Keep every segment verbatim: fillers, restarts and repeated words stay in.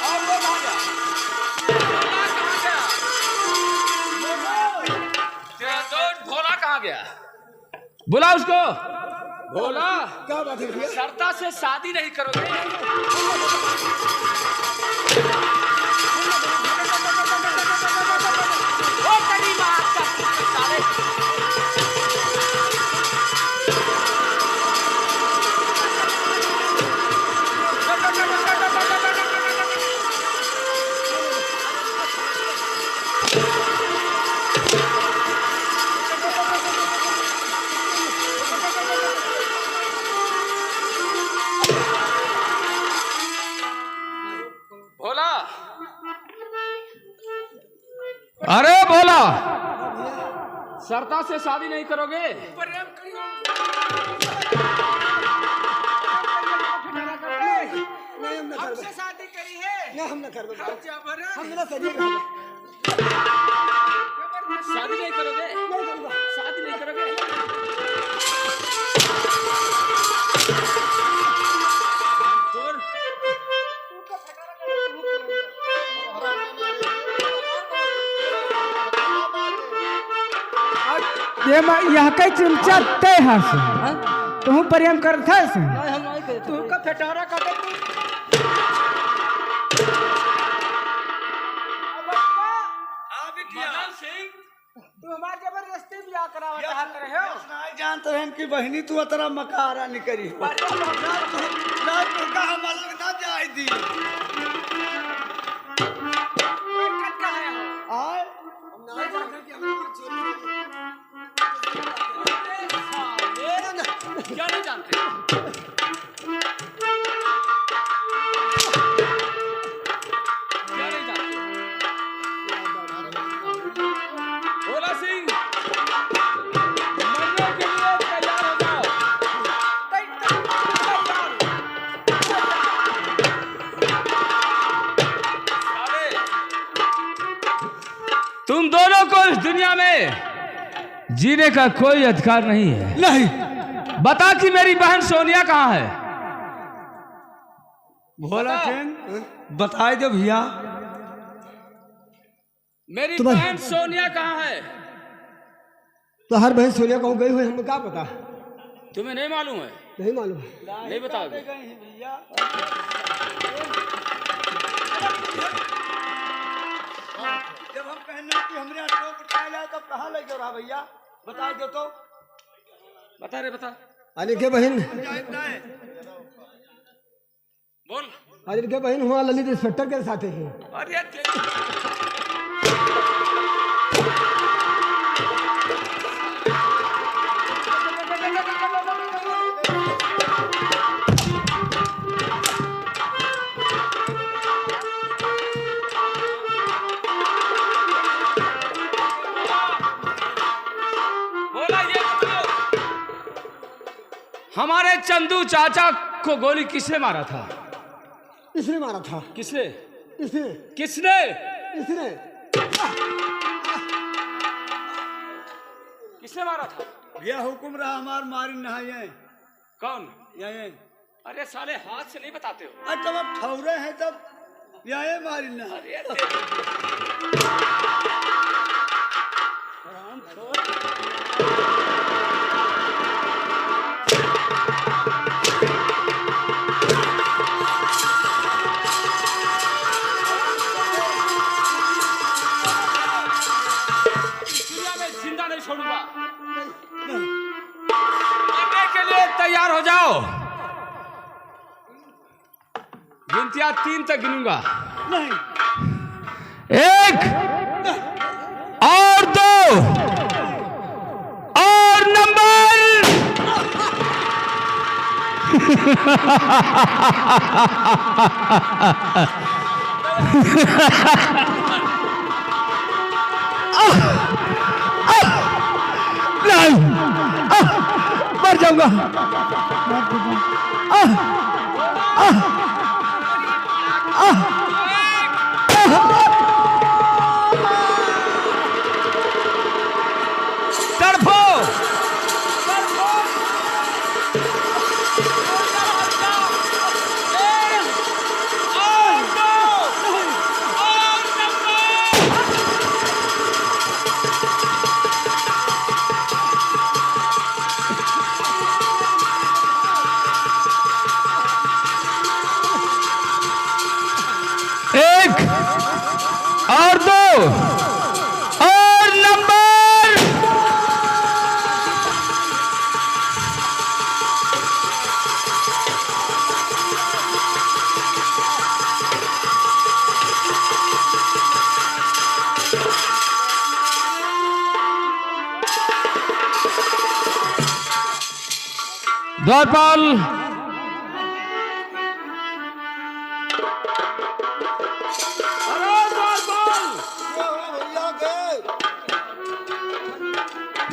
और वो कहाँ गया? भोला कहाँ गया? तेरा दोस्त भोला कहाँ गया? बुला उसको। भोला, क्या बात है भैया? सरता से शादी नहीं करोगे? ओ तेरी माँ का साले। भोला, अरे भोला, सरता से शादी नहीं करोगे? नहीं, हम ना करबे। हमसे शादी करी है। ना, हम ना करबे। हम जबरन हम ना शादी करबे। शादी नहीं करोगे? नहीं करूँगा। शादी नहीं करोगे? और ये मा-, यह कई चुमचा तय हस। हाँ? तुहूँ प्रेम करत हस? नहीं, हम नहीं करत। तू का फेटारा काटे तू? हाँ, बिटिया। मदन सिंह, तू हमार जबरदस्ती बियाह करावा चाहत रहे हो? नहीं जानत रहन कि बहिनी तू अतरा मकारा निकरी हो। अरे, ना तू, ना तू का हम अलग ना जाए दी। लड़कन का है हो? आए? हम ना जानत कि हमारे चोरी हो। अरे साले, क्या नहीं जानते? भोला सिंह, मरने के लिए तैयार हो जाओ। तुम दोनों को इस दुनिया में जीने का कोई अधिकार नहीं है। नहीं। बता कि मेरी बहन सोनिया कहाँ है? भोला बता। सिंह, बताए दे भैया। मेरी तुम्हारी बहन सोनिया कहाँ है? तोहार बहन सोनिया कहूँ गई हुई, हमें का पता? तुम्हें नहीं मालूम है? नहीं मालूम है। नहीं बताओगे? जब हम कहने कि हमरे यहाँ टोक उठाया जाए, तब कहाँ ले गयो रहा भैया? बता दो तो। बता रे, बता। अनिके बहन। बोल। अरे, इनके बहिन हुआ ललित इंस्पेक्टर के साथ ही। अरे, तेरी बोला, ये बताओ, हमारे चंदू चाचा को गोली किसने मारा था? इसने मारा था। किसने? इसने। किसने? इसने। किसने मारा था? भैया, हुकुम रहा हमार, मारिन ना है। कौन? ये, ये। अरे साले, हाथ से नहीं बताते हो। अरे, जब आप ठौरे हैं, तब ये, ये मारिन ना। अरे, तेरी इस दुनिया में जिंदा नहीं छोड़ूंगा। मरने के लिए तैयार हो जाओ। गिनतिया तीन तक गिनूंगा। नहीं। एक और दो और नंबर। आह! आह! नहीं! आह! मर जाऊंगा। आह! आह! आह! आह! और नंबर द्वारपाल।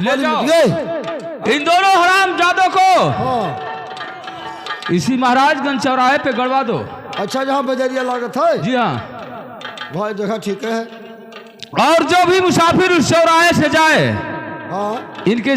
ले जाओ। ये। इन दोनों हरामजादों को हाँ। इसी महाराजगंज चौराहे पे गड़वा दो। अच्छा, जहाँ बजरिया लागत है? जी हाँ। भाई, देखा, ठीक है। और जो भी मुसाफिर उस चौराहे से जाए, हाँ। इनके